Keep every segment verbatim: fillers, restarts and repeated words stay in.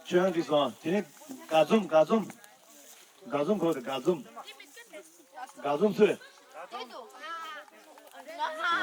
ཁྱོད་རང་གིས་སོང་། དེ་ནས་དགའ་འཛུམ། དགའ་འཛུམ། དགའ་འཛུམ་གོ། དགའ་འཛུམ། དགའ་འཛུམ་སུས།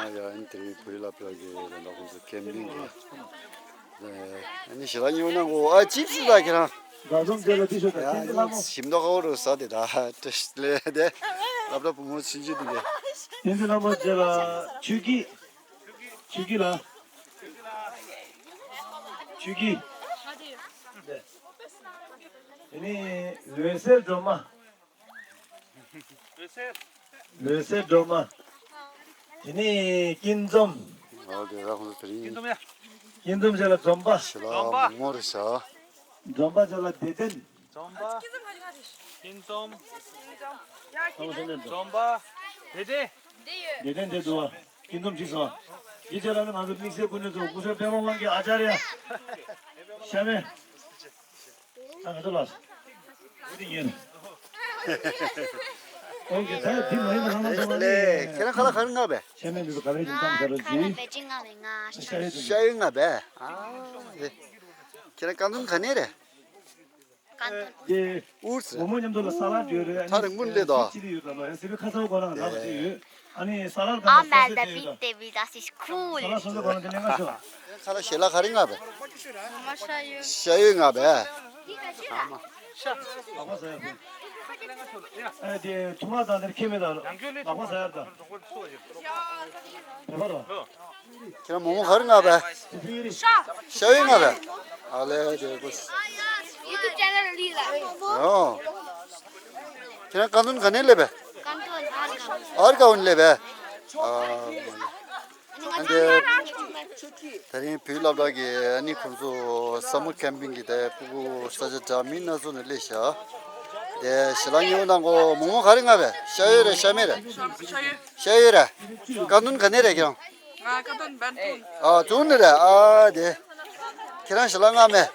ཨ་ཡ། ཨ་ནི་དེ་རིང་བོད་ཡིག་སློབ་གྲྭ་གི་རེད་ལ། ཁོང་ཚོ་ཀེམ་པིང་གི། ཨ་ནི་ཞེ་དྲག་སྙིང་ནང་གོ། ཨ། ཅིབ་སི་ད་ཁྱེད་རང་། དགའ་འཛུམ་རྒྱབ་ལ་ཏི་ཤོ་དང་། ཡ། ཁྱེད་ཚོ་ལ་མོ། ཞིམ་མདོག་ཁ་པོ་རུ་ཟ་དེ་ད་ཏི་ཤོ་ལས་དེ། སློབ་གྲྭ་བུ་མོ་ཆུང་ཆུང་དེ་འདྲ། ཁྱེད་ཚོ་ལ་མོ། རྒྱབ་ལ་ཆུ་སྐྱིད། ཆུ་སྐྱིད་ལ། ཆུ་སྐྱིད། དེ་ནས་འོད་ཟེར་སྒྲོལ་མ། འོད་ཟེར། འོད་ཟེར་སྒྲོལ་མ། དེ་ནས་སྐྱིད་འཛོམས། ཨོ་དེ་ར་ཁོང་ཚོ་དེ་རིང་། སྐྱིད་འཛོམས་ཡ། སྐྱིད་འཛོམས་བྱས་ལ་འཛོམས་པ། ཞེ་དྲག་མོ་རེད་ཤག་འཛོམས་པ་བྱས་ལ་བདེ་ལྡན། འཛོམས་པ། སྐྱིད་འཛོམས། འཛོམས་པ། བདེ་ལྡན། བདེ་ལྡན་བདེ་འདུག་བ། སྐྱིད་འཛོམས་ཅིག་སོང་། འདི་བྱས་ལ་ནི་ང་ཚོ་དམིགས་བསལ་སྐུ་མགྲོན་ཚོ་སྐུ་ཞབས་པད་མ་དབང་གི་ཨ་ཅཱརྱ། ཤ་མེད། ཨ། ང་ཚོ་ལ། འོ་དེ་ཡིན། ཨོ་ཀེ། ད་དེ་མ་ཡིན་པ་ལྷག་མ་ཚང་མ་ལས། ཁྱེད་རང་ཁ་ལག་ག་རེ་མངགས་པས། ཤ་མེད་འདི་ཚོ་ག་རེ་ཡིན་ཙམ་ཟེར་རོ་ཇི། ང་ལ་བེ་ཅིན་མངགས་པས། ང་ཤ་ཡོད། ཤ་ཡོད་མངགས་པས། ཨ་རེད། ཁྱེད་རང་ཀ་འདོན་ག་ནས་རེད། ཀ་འདོན། དེ་ཨུར་སི། བུ་མོ་མཉམ་དུ་ལ་ས་ལག་བརྗོད་རེད། ཐག་རིང་པོ་ནས་སླེབས་དོ། ཅི་ཡོད་ལ་ལོ་ཡ་སི་པི་ཁ་ཚ་བོ་གོ་ན་ལ་ཅི་ཡོད། ཨ་ནི་ས་ལག་ག་ཨ་ན་མལ་ས་ད་ཅི་ཡོད་པིན་ཏེ་བི་ད་སི་ཁུལ། ས་ལག་སོ་སོ་གོ་ན་དེ་ནས་ང་ཤོ། ཁ་ལག་ཞལ་ལག་ག་རེ་མངགས་པས། མོ་མོ་ཤ་ཡོད། ཤ་ཡོད་མངགས་པས། ཨ་མ། ལག་པ་ཟ་ཡ་དེ། ཨ་དེ་ཐུག་མ་དང་དེར་ཁྱེད་མེད་ད་ལག་པ་ཟ་ཡ་ད། དེ་བར་བ། ཁྱེད་རང་མོག་མོག་ག་རེ་མངགས་པས། ཤ་ཡོད་མངགས་པས། ཨ་ལས་དེ་ཀུ། ཡུ་ཊུབ་ཅེ་ནལ་ལི་ལ། ཨོ། ཁྱེད་རང་ཀ་འདོན་ག་ནས་སླེབས་པས། ཀ་འདོན་ཨར་ཀ་འདོན། ཨར་ཀ་འདོན་སླེབས་པས། ཨ་མ་ལས། ཨ་ནི་དེ་རིང་བོད་ཡིག་སློབ་གྲྭ་གི་ཨ་ནི་ཁོང་ཚོ་སམ་མར་ཀེམ་པིང་གི་དེ་སྤུ་གུ་ས་ཆ་འདྲ་མིན་སྣ་ཚོགས་ནས་སླེབས་ཤག་དེ་ཞལ་ལག་མཉེས་པོ་གནང་གོ། མོག་མོག་ག་རེ་མངགས་པས། ཤ་ཡོད་རེད་ཤ་མེད་རེད། ཤ་ཡོད། ཤ་ཡོད་རེད། ཀ་འདོན་ག་ནས་རེད་ཁྱེད་རང་། ང་ཀ་འདོན་བན་ཏུན། ཨ་ཙུང་ནས་རེད། ཨ་དེ་ཁྱེད་རང་ཞལ་ལག་མངགས་མེད།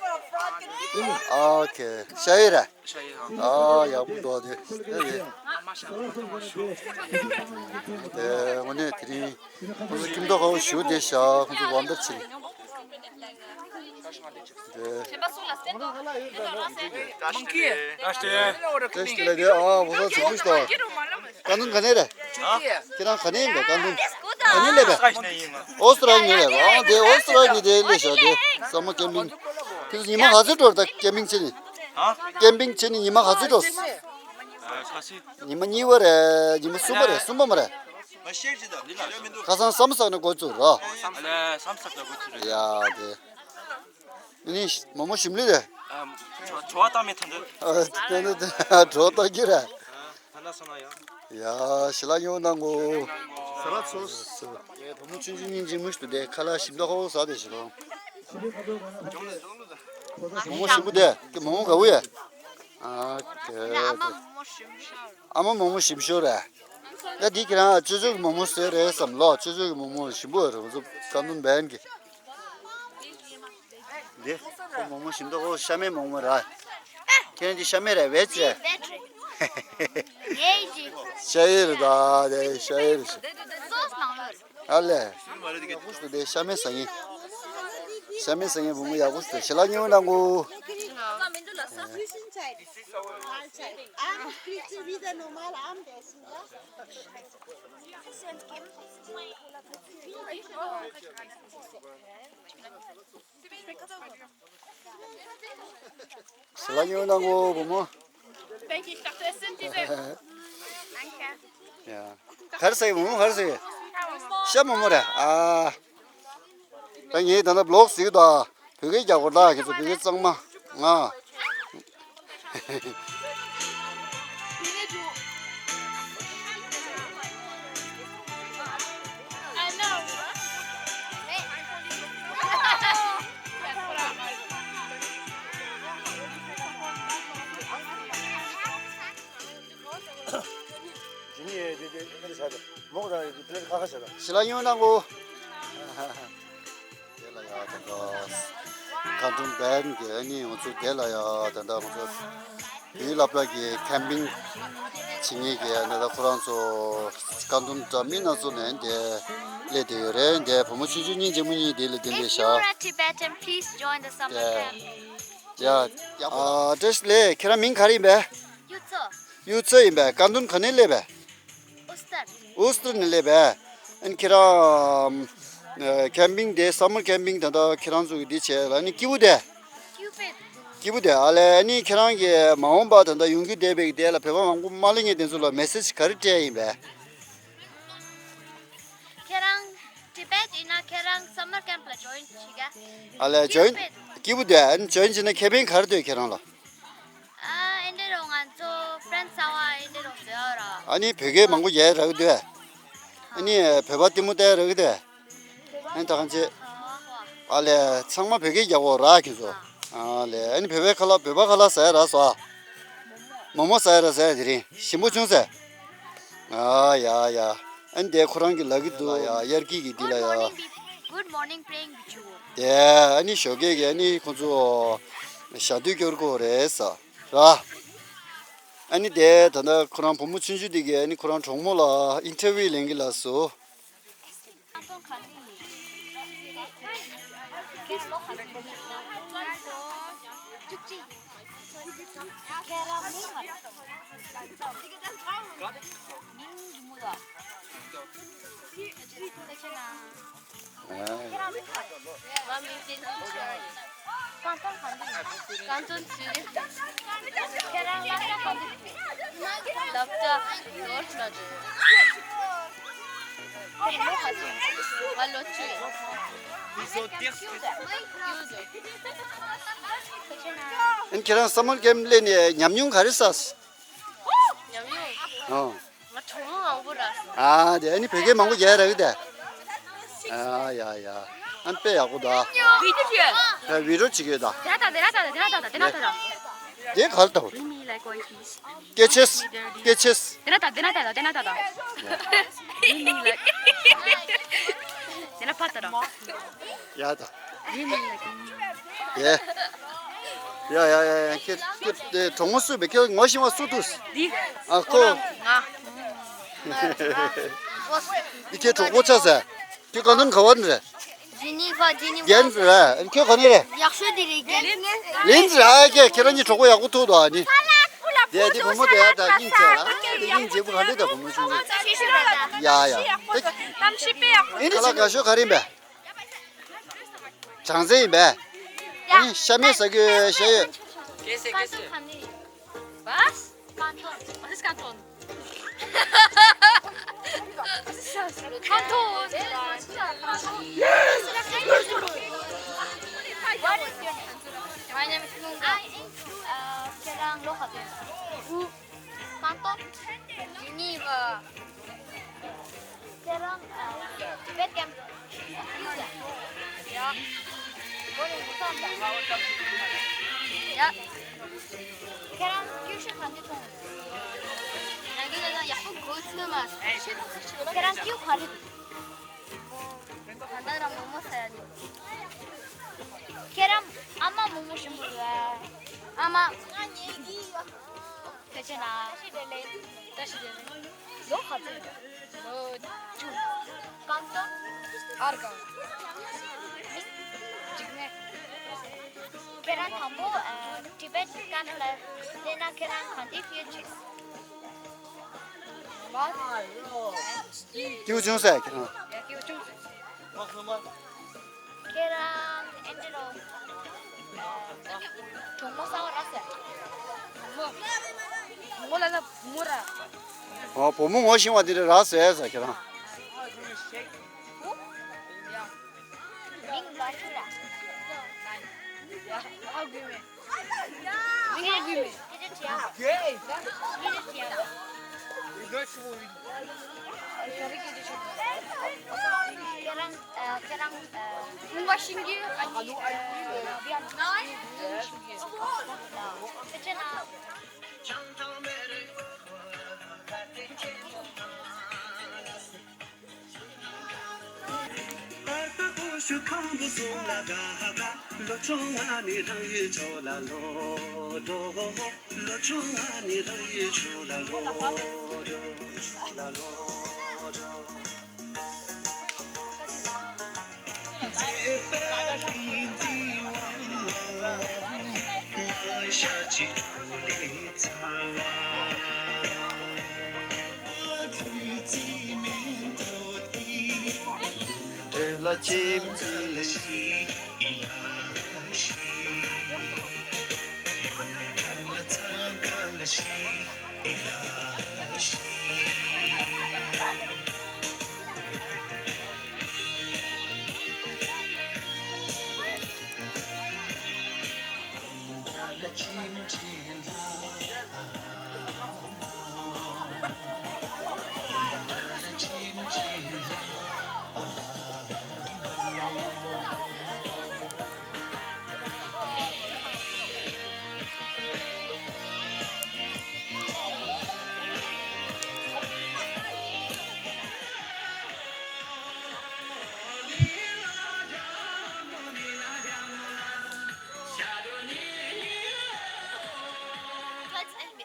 ཨ་ཨོ་ཁེ། ཤ་ཡོད་རེད། ཤ་ཡོད། ཨ་ཡག་པོ་འདུག་དེ། དེ་རེད། དེ་དངོས་གནས་དེ་རིང་ཁོང་ཚོ་ཁྱིམ་ཐོག་ཁ་བོ་ཞུ་བསྡད་ཤག་ཁོང་ཚོ་ཝན་ཏར་ཕྱིན། དེ། བཀྲ་ཤིས་བདེ་ལེགས། བཀྲ་ཤིས་བདེ་ལེགས། ཨ་བོ་ས་ཚིག་པུ་ཞིག་ཏོ། ཀ་འདོན་ག་ནས་རེད། ཁྱེད་རང་ག་ནས་ཡིན་པས། ཀ་འདོན་ག་ནས་སླེབས་པས། ཨོ་སི་ཏྲ་ལི་ཡ་ནས་སླེབས་པས། ཨ་དེ་ཨོ་སི་ཏྲ་ལི་ཡ་ནས་དེ་སླེབས་ཤག་དེ་སམ་མར་ཀེམ་པིང་། དེ་ཚོ་ཉི་མ་ག་ཚོད་འགྲོ་རེད། ད་ཀེམ་པིང་བྱས་ནས། ཀེམ་པིང་བྱས་ནས་ཉི་མ་ག་ཚོད་འགྲོ། ཉི་མ་གཉིས་པ་རེད། ཉི་མ་གསུམ་པ་རེད། གསུམ་པ་མ་རེད། ཁ་སང་སམ་སག་ནས་འགོ་བཙུགས་རོ། ཡ་དེ། ཨ་ནི་མོག་མོག་ཞིམ་ལི་རེད། ཨ། བྲོ་བ་བཏང་མེད་ཐོན་འདུག་ཨ། བྲོ་བ་བཏང་གི་རེད། ད་ན་སོང་ན་ཡང་། ཡ་ཞལ་ལག་ཉོ་གནང་གོ། ས་ལ་ཚོ། ཡ་བུ་མོ་ཆུང་ཆུང་གཉིས་འཇིམ་མུ་ཞིག་ཏུ་དེ་ཁ་ལག་ཞིམ་མདོག་ཁ་པོ་ཟ་དེ་ཞིག་རོ། མོག་མོག་ཞིམ་པོ་དེ་ཀི་མོག་མོག་དགའ་བོ་ཡ། ཨ་ཀེ། ཨ་མ་མོག་མོག་ཞིམ་ཤོས་རེད། ཡ་འདི་ཁྱེད་རང་ཅོ་ཅོ་གི་མོག་མོག་ཟེར་རེད་བསམ་ལོ། ཅོ་ཅོ་གི་མོག་མོག་ཞིམ་པོ་རེད། ང་ཚོ་ཀ་འདོན་བན་གི། འདི་ཁོ་མོག་མོག་ཞིམ་མདོག་ཁོ་ཤ་མེད་མོག་མོག་ར། ཁྱེད་འདི་ཤ་མེད་རེད་བེ་ཅི་རེད། ཤ་ཡི་རེད་ད། དེ་ཤ་ཡི་རེད། ཨ་ལས། ཡག་པོ་ཞིག་འདུག་དེ་ཤ་མེད་ཟ་མཁན། ཤ་མེད་ཟ་མཁན་བུ་མོ་ཡག་པོ་ཞིག་འདུག་ཞལ་ལག་ཉོ་གནང་གོ། ཞལ་ལག་ཉོ་གནང་གོ་བུ་མོ། ཡ། ག་རེ་ཟ་གི་བུ་མོ། ག་རེ་ཟ་གི། ཤ་མོག་མོག་རེད། ཨ། ད་ངས་ད་ལྟ་བི་ལོག་གཟིགས་དང་། བོད་སྐད་རྒྱག་དགོས་ད། ཁྱེད་ཚོ་བོད་སྐད་གཙང་མ། ང་། ཞལ་ལག་ཉོ་གནང་གོ། དེ་ལ་ཡ་ད་ལྟ་ཀ་འདོན་བན་གི་ཨ་ནི་ང་ཚོ་དེ་ལ་ཡ་ད་ལྟ་ང་ཚོ་བོད་ཡིག་སློབ་གྲྭ་གི་ཀེམ་པིང་བྱེད་མཁན་གྱི་ཨ་ནི་ད་ཁོ་རང་ཚོ་ཀ་འདོན་འདྲ་མིན་སྣ་ཚོགས་ནས་དེ་སླེབས་བསྡད་ཡོད་རེད། དེ་བུ་མོ་ཆུང་ཆུང་གཉིས་ཆེན་མོ་གཉིས་དེ་ལ་དེ་འདྲ་བཞག If you are a Tibetan, please join the summer དེ་camp. ཡ། ཨ་བཀྲ་ཤིས་བདེ་ལེགས། ཁྱེད་རང་མིང་ག་རེ་ཡིན་པས། གཡུ་མཚོ། གཡུ་མཚོ་ཡིན་པས། ཀན་ཏུན་ག་ནས་སླེབས་པས། ཨུ་སྟར། ཨུ་སྟར་ནས་སླེབས་པས། ཨ་ནི་ཁྱེད་རང་ཨ་ཁེམ་པིང་དེ་སམ་མར་ཁེམ་པིང་ད་ལྟ་ཁྱེད་རང་ཚོ་གི་འདི་བྱས་ལ་ཨ་ནི་སྐྱིད་པོ་དེ། སྐྱིད་པོ་དེ། སྐྱིད་པོ་དེ། ཨ་ལས་ཨ་ནི་ཁྱེད་རང་གི་མ་འོངས་པ་ད་ལྟ་ཡོང་རྒྱུ་བསྡད་པའི་དེ་ལ་བོད་པ་མང་པོ་མ་སླེབས་མཁན་དེ་ཚོ་ལ་མེ་སེ་ཇི་ག་རེ་སྤྲད་ཡིན་པས། ཁྱེད་རང་ཊི་བེཊ་ཡིན་ན་ཁྱེད་རང་སམ་མར་ཁེམ་ལ་ཇོ་ཡིན་བྱེད་ག་ཨ་ལས་ཇོ་ཡིན། སྐྱིད་པོ་དེ། ཨ་ནི་ཇོ་ཡིན་བྱས་ན་ཁེ་ཕན་ག་རེ་འདུག་ཁྱེད་རང་ལ། ཨ་ཨེ་འདྲ་རོ་ང་ཚོ་ཕྲེན་ཌི་གསར་པ་ཨེ་འདྲ་རོ་བཟོ་ཡ་ར། ཨ་ནི་བོད་སྐད་མང་པོ་རྒྱག་ཡ་རག་གི་འདུག་ཨ་ནི་བོད་པ་ལྟད་མོ་ལྟ་ཡ་རག་གི་འདུག་ཨ་ནི་ད་གང་བྱེད། ཨ་ལས་ཚང་མ་བོད་སྐད་རྒྱག་གོ་ར་ཁྱེད་ཚོ། ཨ་ལས་ཨ་ནི་བོད་པའི་ཁ་ལག་བོད་པ་ཁ་ལག་ཟ་ཡ་རག་སོང་ཨ། མོག་མོག་ཟ་ཡ་རག་ཟ་ཡ་དེ་རིང་ཞིམ་པོ་བྱུང་ཟེར། ཨ་ཡ་ཡ། ཨ་ནི་དེ་ཁོ་རང་གི་ལབ་ཀྱི་འདུག་ཡ། དབྱར་སྐྱིད་ཀྱི་འདི་ལ་ཡ། Good morning བྱེད་ཀྱི་འདུག་དེ་ཨ་ནི་ཞོགས་ཀས་ཀྱི་ཨ་ནི་ཁོ་ཚོ་ཞག་སྡོད་སྐྱོར་གྱི་ཡོད་རེད་ཟེར་ར། ཨ་ནི་དེ་ད་ལྟ་ཁོ་རང་བུ་མོ་ཆུང་ཆུང་དེ་གིས་ཨ་ནི་ཁོ་རང་གྲོགས་མོ་ལ་ཨིན་ཊར་བིའུ་ལེན་གྱི་ལབ་སོང་། ཨན་ཁྱེད་རང་སམ་མར་ཁེམ་སླེབས་ནས་ཉམས་མྱོང་ག་རེ་བསགས། ཉམས་མྱོང་། ཨོ། ང་གྲོགས་མོ་མང་པོ་རག་སོང་། ཨ་དེ་ཨ་ནི་བོད་སྐད་མང་པོ་རྒྱག་ཡ་རག་གི་དེ། ཨ་ཡ་ཡ། ཨ་དཔེ་ཡག་པོ་འདུག་ཨ། བི་ཌི་ཡོ་བྱེད། ཨ་བི་ཌི་ཡོ་བྱེད་ཀྱི་ཡོད་ད། དེ་ན་ད་དེ་ན་ད་དེ་ན་ད་དེ་ན་ད་ད། དེ་ག་རེ་ལྟ་བུ། Give me like one piece. སྐད་ཆས། སྐད་ཆས། དེ་ན་ད་དེ་ན་ད་དེ་ན་ད་ད། Give me like. དེ་ན་ཕ་ད་ར། ཡ་ད། ཡ་ཡ་ཡ་ཡ། ཁྱེད་ཁྱེད་དེ་གྲོགས་མོ་སུ་བས་ཁྱེད་ངོ་ཤེས་པ་སུ་འདུག་འདི། ཨ་ཁོ། ང་། འདི་ཁྱེད་གྲོགས་པོ་ཆགས་ཟེར། ཁྱེད་གང་ནས་ག་བ་ནས་རེད། ཇི་ནི་ཝ། ཇི་ནི་ཝ། རྒན་རེད། ཁྱེད་ག་ནས་རེད། ཡག་ཤོས་དེ་རེད་རྒན། ལིན་ཛི་རེད། ཨ་ཁྱེད་ཁྱེད་རང་གཉིས་གྲོགས་པོ་ཡག་པོ་ཐུག་འདུག་ཨ་ནི། དེ་དེ་བུ་མོ་དེ་ཡ་ད་སྙིང་རྗེ་ལ། དེ་སྙིང་རྗེ་པོ་ག་འདྲ་ད་བུ་མོ་ཆུང་ཆུང་། ཡ་ཡ། ཨེ་ཁ་ལག་དགའ་ཤོས་ག་རེ་ཡིན་པས། བྱང་རྩེ་ཡིན་པས། ཨ་ནི་ཤ་མེད་ཟ་རྒྱུ་ཤ་ཡོད། ཀན་ཏོན་ག་ནས་ཡིན། Was? ཀན་ཏོན། Was ist ཀན་ཏོན། Was ist das? ཀན་ཏོན། What is your name? My name is Lungga. ཁྱེད་རང་ལོ་ག་ཚོད། དགུ། ཀན་ཏོན། ཇི་ནི་ཝ། ཁྱེད་རང་ཨ་ཊི་བེཊ་ཀེམ་ཡ། ཁྱེད་རང་ཀྱུ་ཤུ་ག་འདི་མཐོང་། ང་གི་ལ་ཡག་པོ་གོ་ཚོད་མ། ཁྱེད་རང་ཀྱུ་ག་རེ་འདུག་ད་རང་མོག་མོག་ཟ་ཡ་ནི། ཁྱེད་རང་ཨ་མ་མོག་མོག་ཞིམ་པོ་འདུག་ཨ། ཨ་མ། ང་ཉལ་གི་ཡོད། ཕལ་ཆེར་ན། བཀྲ་ཤིས་བདེ་ལེགས། བཀྲ་ཤིས་བདེ་ལེགས། ལོ་ག་ཚོད་ཡིན། ལོ་བཅུ། ཀན་ཏོན། ཨར་གང་། འཇིགས་མེད། ཁྱེད་རང་དང་པོ་ཨ་ཊི་བེཊ་ཀེམ་ལ་སླེབས་ན་ཁྱེད་རང་གང་འདྲ་ཕིལ་བྱེད། སྐྱིད་པོ་བྱུང་ཟེར་ཁྱེད་རང་། ཡ་སྐྱིད་པོ་བྱུང་ཟེར། ཁྱེད་རང་ཨེ་འདྲ་རོ། གྲོགས་མོ་གསར་པ་རག་ཟེར། གྲོགས་མོ། གྲོགས་མོ་ལ་ལ་བུ་མོ་ར། ཨོ་བུ་མོ་ངོ་ཤེས་པ་དེ་འདྲ་རག་ཟེར་ཟེར་ཁྱེད་རང་། བུ། ཡ། མིང་ལ་ཆུ་ར། ཡ་ཨ་དགོས་མེད། མིང་ལ་དགོས་མེད། ཁྱེད་ཀྱི་དྲི་ཡ། ཁྱེད་ཀྱི་དྲི་ཡ། ཁྱེད་རང་ཨ་ཁྱེད་རང་ཨ། ལུང་པ་ཤིང་གི་ཨ་ནི་ཨ་བི་ཡ་ན་ཤིང་གི་ཨ་ཁྱེད་ན།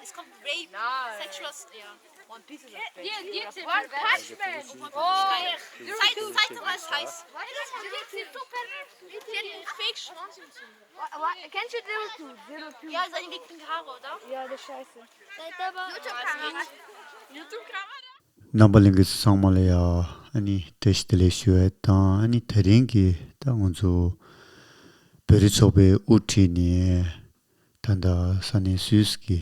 It's called rape, sexual, yeah. One Piece is a fake. Yeah, yeah, One Punch Man. Oh, yeah. Side, side to side. What is it? It's super. Fake. What, what? Can't you zero two? Zero two. Ja, seine Victim Haare, oder? Ja, das ist scheiße. YouTube-Kamera. YouTube-Kamera. རྣམ་པ་ལྷན་རྒྱས་ཚོ་ཚང་མ་ལ་ཡ་ཨ་ནི་བཀྲ་ཤིས་བདེ་ལེགས་ཞུ་ཡ་དང་། ཨ་ནི་དེ་རིང་གི་ད་ང་ཚོ་བོད་རིགས་ཚོགས་པའི་དབུ་ཁྲིད་ནས་ད་ལྟ་ས་གནས་སུད་སི་གི་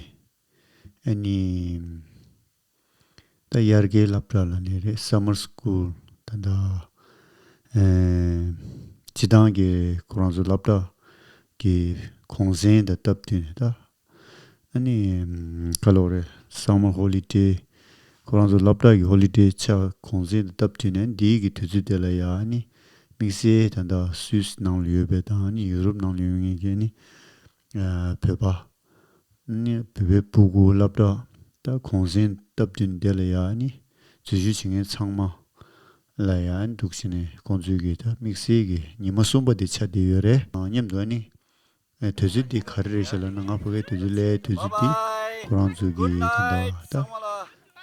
ཨ་ནི་ད་དབྱར་ཁའི་སློབ་གྲྭ་ལ་ནི་རེད། Summer School། ད་ལྟ་ཨེ་སྤྱི་བཏང་གི་ཁོ་རང་ཚོ་སློབ་གྲྭ་གི་གུང་སེང་དང་སྟབས་བསྟུན་ནས་ད་ཨ་ནི་ཨམ་ག་ལབ་རེད། Summer Holiday། ཁོ་རང་ཚོ་སློབ་གྲྭ་གི་ཧོ་ལི་ཌེ་ཆ་གུང་སེང་དང་སྟབས་བསྟུན་ནས་འདིའི་གི་དུས་ཚོད་དེ་ལ་ཡ་ཨ་ནི་དམིགས་བསལ་ད་ལྟ་སུད་སི་ནང་ལ་ཡོད་པའི་དང་ཨ་ནི་ཡུ་རོབ་ནང་ལ་ཡོད་མཁན་གྱི་ཨ་ནི་ཨ་བོད་པ་ནི་བོད་པའི་སྤུ་གུ་སློབ་གྲྭ་ད་གུང་སེང་སྟབས་བསྟུན་དེ་ལ་ཡ་ཨ་ནི་འཛུལ་ཞུགས་བྱེད་མཁན་ཚང་མ་ལ་ཡ་ཨ་ནི་འདུག་བྱས་ནས་ཁོང་ཚོའི་གི་ད་དམིགས་བསལ་གི་ཉི་མ་གསུམ་པ་དེ་ཆགས་བསྡད་ཡོད་རེད། མཉམ་དུ་ཨ་ནི། ཨེ་དུས་ཚོད་འདི་ག་རེ་རེད་ཤག་ལབ་ན། ང་ཕ་གའི་དུས་ཚོད་སླེབས་དུས་ཚོད་འདི་ཁོ་རང་ཚོ་གི་དེ་འདྲ་ད་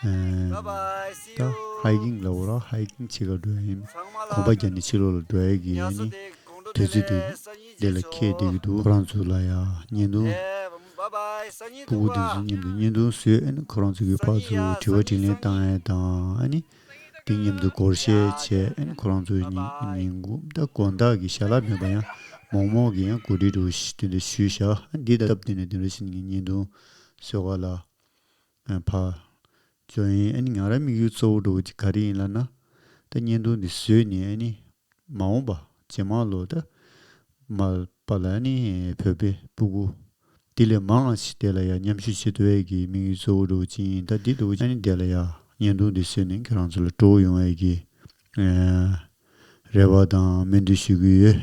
ཨེ་ད་ཧའི་ཀིང་ལབ་དགོས་ར། ཧའི་ཀིང་བྱེད་ག་འགྲོ་ཡ་ཡིན། གོམ་པ་རྒྱག་ནས་ཕྱི་ལོགས་ལ་འགྲོ་ཡ་གི་ཨ་ནི་དུས་ཚོད་འདི་འདི་ལ་འཁེལ་བསྡད་ཀྱི་འདུག་ཁོ་རང་ཚོ་ལ་ཡ་བརྙན་ཐུང་། སྤུ་གུ་དེ་ཚོ་མཉམ་དུ་བརྙན་ཐུང་བཟོས། ཨ་ནི་ཁོ་རང་ཚོ་གི་ཕར་ཚུར་དྲི་བ་དྲིས་ལན་བཏང་ཡ་དང་། ཨ་ནི་དེ་མཉམ་དུ་སྒོར་གཞས་བྱས། ཨ་ནི་ཁོ་རང་ཚོའི་ཉིན་ཉིན་གུང་ད་དགོང་དག་གི་ཞལ་ལག་མེད་པ་ཡང་མོག་མོག་གི་ཡང་གོ་སྒྲིག་འདྲ་བོ་ཞིག་དེ་འདྲ་ཞུས་བཞག་འདི་ད་སྟབས་བསྟུན་ནས་དེ་འདྲ་ཞིག་ངས་བརྙན་ཐུང་བཟོ་ག་ལ་ཕར་འབྱོར་ཡིན། ཨ་ནི་ང་རང་དམིགས་ཡུལ་གཙོ་བོ་འདྲ་བོ་ཅིག་ག་རེ་ཡིན་ལབ་ན། ད་བརྙན་ཐུང་འདི་བཟོས་ནས་ཨ་ནི་མ་འོངས་པ་རྗེས་མ་ལོ་ད་མ་པ་ལ་ནི་བོད་པའི་སྤུ་གུ་འདི་ལས་མང་བ་ཞིག་དེ་ལ་ཡང་མཉམ་ཞུགས་བྱེད་ཐུབ་ཡས་ཀྱི་དམིགས་ཡུལ་གཙོ་བོ་འདྲ་བོ་ཅིག་ཡིན། ད་འདི་འདྲ་བོ་ཅིག་ནི་དེ་ལ་ཡང་བརྙན་ཐུང་འདི་བཟོས་ནས་ཁྱེད་རང་ཚོ་ལ་སྤྲོ་པོ་ཡོང་ཡས་ཀྱི་ཨེ་རེ་བ་དང་སྨོན་འདུན་ཞུ་གི་ཡོད།